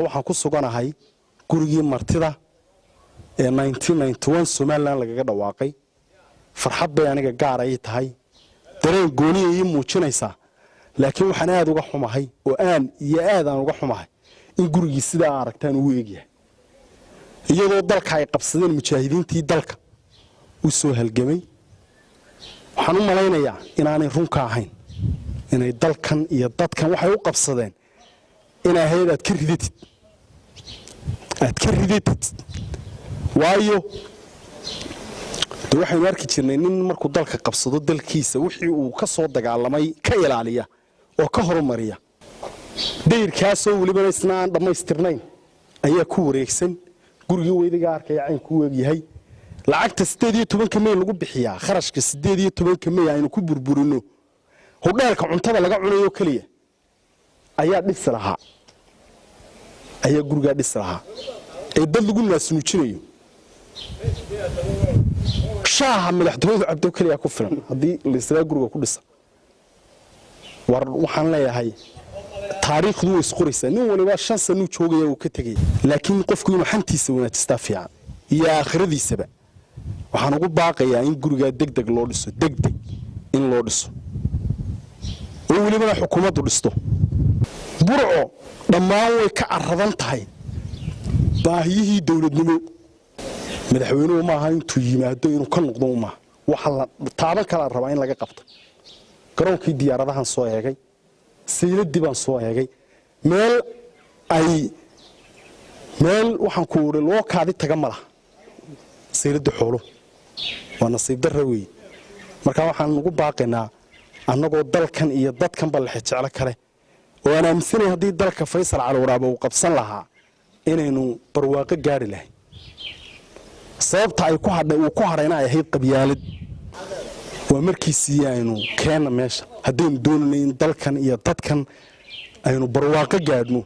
Waxaan ku suganahay gurigii martida ee Somaliland lagaga dhawaaqay. Farxad bay aniga gaar ay tahay, dareen gooniya ii muujinaysaa, laakiin waxaan aad uga xumahay oo aan iyo aad aan uga xumahay in gurigii sidaa aragtaan uu egyahay, iyadoo dalka ay qabsadeen mujaahidiintii dalka u soo halgamay. Waxaan u malaynayaa inaanay runka ahayn inay dalkan iyo dadkan waxay u qabsadeen inay ahayd aad ka ridatid, aad ka ridatid. Waayo de waxaynu arki jirnay nin markuu dalka qabsado, dalkiisa wixii uu ka soo dagaalamay ka ilaaliya oo ka horumariya. Dayrkaasoo welibana isna aan dhammaystirnayn ayaa ku wareegsan gurigii. Weydiga arkaya caynku u egyahay. Lacagta 18-ka Mey lagu bixiyaa, kharashka 18-ka Mey aynu ku burburino, hudheelka cuntada laga cunayo keliya ayaa dhisi lahaa, ayaa gurigaa dhisi lahaa ee dad lagu naasnuujinayo. Shaaha madaxtooyadu cabdo keliya ku filan haddii laisraa guriga ku dhisa. War waxaan leeyahay, taariikhdu way isqoraysaa. Nin waliba 5 sanuu joogaya, uu ka tegaya, laakiin qofku inuu xantiisa wanaajistaa fiican iyo aakhiradiisaba. Waxaan ugu baaqayaa in gurigaa degdeg loo dhiso, degdeg in loo dhiso oo welibana xukuumaddu dhisto. Burco dhammaan way ka caradan tahay baahiyihii dowladnimo. Madaxweynuhu maaha intuu yimaado inuu ka noqdo maaha. Waxa la taaban kalaa rabaa in laga qabto. Garoonkii diyaaradahan soo eegay, sayladii baan soo eegay, meel ay meel waxaan ku uri loo kaadi taga ma laha sayladda xooluhu. Waa nasiib darra weeye. Marka waxaan ugu baaqaynaa, annagoo dalkan iyo dadkanba lexejeclo kale oo aan aaminsanay, haddii dalka Faysal Cali Waraabe uu qabsan lahaa inaynu barwaaqo gaari lahayn. Sababta ay ku hadhay uu ku hadhayna ay ahayd qabyaalad. Waa markiisii aynu keenna meesha haddaynu doonayno in dalkan iyo dadkan aynu barwaaqo gaadhno.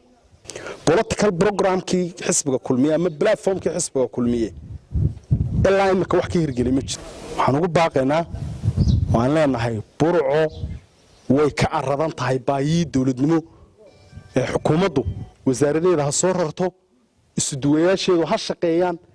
Political programkii xisbiga Kulmiye ama platformkii xisbiga Kulmiye ilaa imika wax ka hirgeli ma jiro. Waxaan ugu baaqaynaa, waan leenahay, Burco way ka caradan tahay baahiyii dowladnimo ee xukuumaddu wasaaradeeda ha soo rarto, isuduwayaasheedu ha shaqeeyaan.